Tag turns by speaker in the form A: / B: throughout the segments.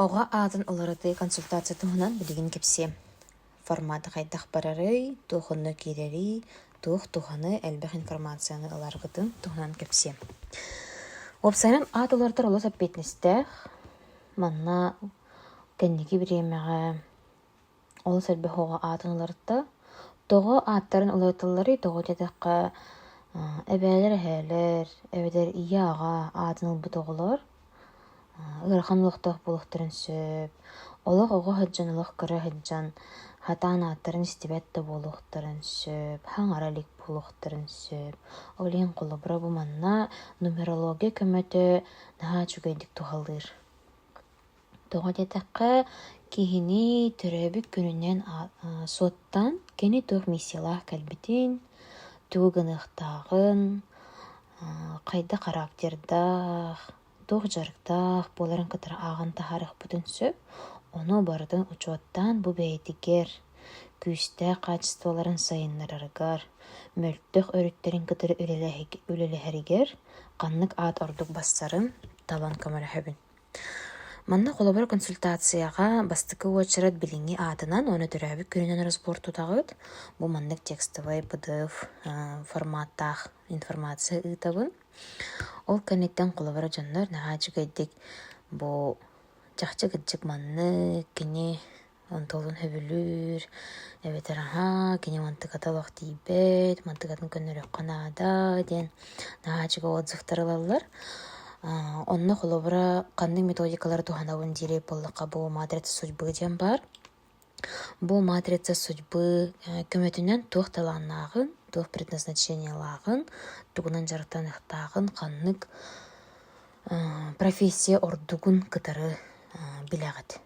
A: Оҕо аатын уларытыы консультация туһунан билигин кэпсиэм. Формата хайдах барарый, туох онно киирэрий, туох туһаны, элбэх информацияны ыларгытын туһунан кэпсиэм. Уопсайынан аат уларытар олус эппиэтинэстээх. Манна кэнники бириэмэҕэ Олус элбэх оҕо аатын уларытта. Тоҕо ааттарын уларыталларый? Тоҕо диэтэххэ, эбээлэр, эһээлэр эбэтэр ийэ-аҕа аатын ылбыт оҕолор ыарахан олохтоох буолуохтарын сөп. Олох оҕо сылдьан, олох кыра сылдьан сатаан ааттарын истибэт да буолуохтарын сөп, хаҥара илик буолуохтарын сөп. Ол иһин холобура бу манна нумерология көмөтө наһаа үчүгэйдик туһалыыр. Тоҕо диэтэххэ, киһини төрөөбүт күнүнэн суоттаан, кини туох миссиялаах кэлбитин, тугу гыныахтааҕын, хайдах характердаах, туох дьарыктаах буоларын кытары ааҕан таһаарыахпытын сөп. Ону барытын учуоттаан бу бэйэтигэр күүстээх хаачыстыбаларын сайыннарарыгар, мөлтөх өрүттэрин кытары үлэлэһэригэр ханнык аат ордук барсарын талан көмөлөһөбүн. Манна холобур консультацияҕа бастакы уочарат билиҥҥи аатынан уонна төрөөбүт күнүнэн разбор тутаҕыт. Бу маннык текстовай PDF форматтаах информация ыытабын. Ол кэнниттэн холобура дьоннор наһаа үчүгэйдик бу чахчы кырдьык маннык кини Онтуолун сөбүлүүр, эбэтэр аһаа, кини мантыката олох тиийбэт, мантыкатын көннөрүөххэ наада диэн наһаа үчүгэй отзывтар ылаллар. Онно холобура ханнык методикалары туһанабын диир буоллахха бу матрица судьбы диэн баар. Бу матрица судьбы көмөтүнэн туох талааннааҕын, туох предназначениелааҕын, тугунан дьарыктаныахтааҕын, ханнык профессия ордугун кытары билэҕит.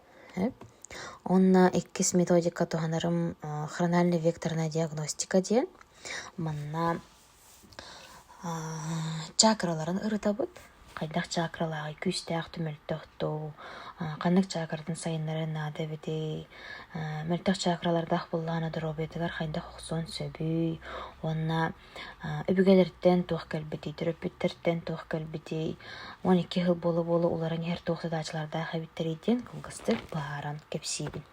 A: Уонна иккис методика туһанарым хронально-векторная диагностика диэн. Манна чакраларын ырытабыт. Хайдах чакралааҕый, күүстээх түмэлтэх дуу, ханнык чакраны сайыннарар наада эбитий, мөлтөх чакралардаах буоллаҕына доруобуйатыгар хайдах охсуон сөбүй уонна Өбүгэлэртэн туох кэлбитий, төрөппүттэртэн туох кэлбитий, 12 сыл буола-буола уларан иһэр туох садаачалардаах эбиттэрий диэн кылгастык быһааран кэпсиибин.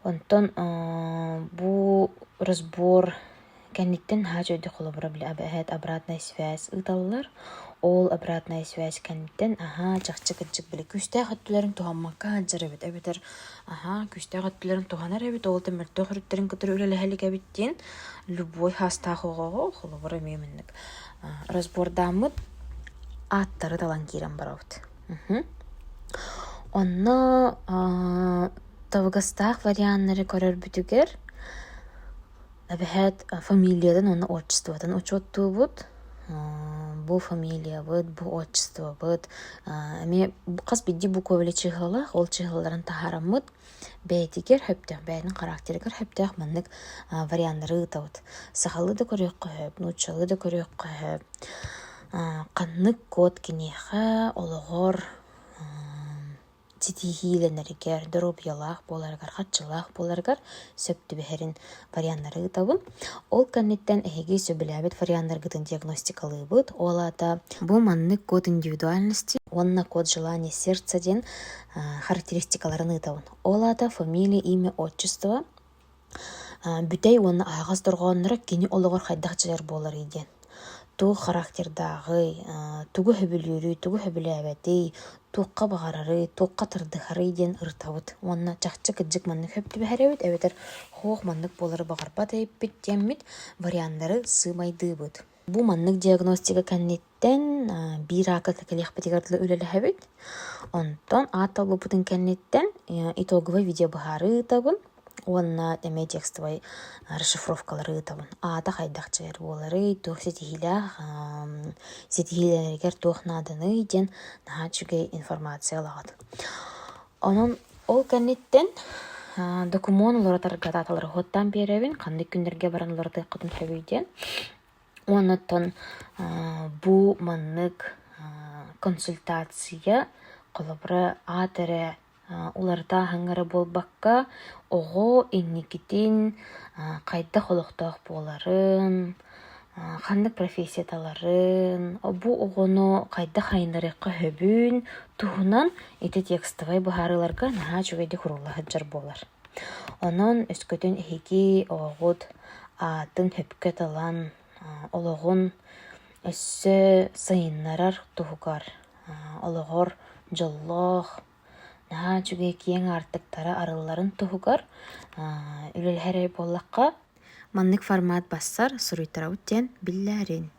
A: Онтон бу разбор кэнниттэн наһаа үчүгэйдик холобура били эбээт обратная связь ыыталлар. Ол обратная связь кэнниттэн аһаа чахчы кырдьык били күүстээх өттүлэрин туһаммакка сылдьар эбит эбэтэр аһаа күүстээх өттүлэрин туһанар эбит ол да мөлтөх өрүттэрин кытары үлэлэһэ илик эбит диэн любой хаастаах оҕоҕо холобура эмиэ маннык разбордааммыт ааттары талан киирэн барабыт. Онно табыгастаах варианнары көрөрбүтүгэр эбэһээт фамилиятын уонна отчествотын учуоттуубут. Бу фамилиябыт, бу отчествобыт эмиэ хас биирдии буква били чыһыалаах, ол чыһыаларын таһаараммыт бэйэтигэр сөптөөх, бэйэтин характерыгар сөптөөх маннык варианнары ыытабыт. Сахалыы да көрүөххэ сөп, нууччалыы да көрүөххэ сөп. Ханнык код киниэхэ олоҕор ситиһиилэнэригэр, доруобуйалаах буоларыгар, харчылаах буоларыгар сөп түбэһэрин варианнары ыытабын. Ол кэнниттэн эһиги сөбүлээбит варианнаргытын диагностикалыыбыт. Ол аата бу маннык код индивидуальности уонна код желания сердца диэн характеристикаларын ыытабын. Ол аата фамилия, имя, отчество бүтэй уонна аһаҕас дорҕоонноро кини олоҕор хайдах дьайар буоларый диэн. Туох характердааҕый, тугу сөбүлүүрүй, тугу сөбүлээбэтий, туохха баҕарарый, туохха тардыһарый диэн ырытабыт. Уонна чахчы кырдьык маннык сөп түбэһэр эбит эбэтэр суох маннык буолары баҕарбат эбиппит диэммит варианнары сыымайдыыбыт. Бу маннык диагностика кэнниттэн биир аакка кэлиэхпитигэр дылы үлэлэһэбит. Онтон аат талбыппытын кэнниттэн итоговай видеобыһаарыы ыытабын уонна эмиэ текстовай расшифровкалары ыытабын. Аата хайдах дьайар буоларый, туох ситиһиилээх, ситиһиилэригэр туох нааданый диэн наһаа үчүгэй информация ылаҕыт. Онон ол кэнниттэн докумуон уларытарга дааталары уһуттаан биэрэбин, ханнык күннэргэ баран уларытыаххытын сөбүй диэн. Уонна оттон бу маннык консультация, холобура, аат эрэ уларытааһыҥҥа эрэ буолбакка, оҕо инникитин хайдах олохтоох буоларын, Ханнык профессия таларын, бу оҕону хайдах айыннарыахха сөбүн туһунан ити текстовай быһаарыыларга наһаа үчүгэйдик уруулла сылдьар буолар. Онон өскөтүн эһиги оҕоҕут аатын сөпкө талан, олоҕун өссө сайыннарар туһугар олоҕор дьоллоох, наһаа үчүгэй киэҥ аартыктара арылларын туһугар үлэлэһэр эрэ буоллахха, маннык формат бассар суруйтарабыт диэн биллээрин.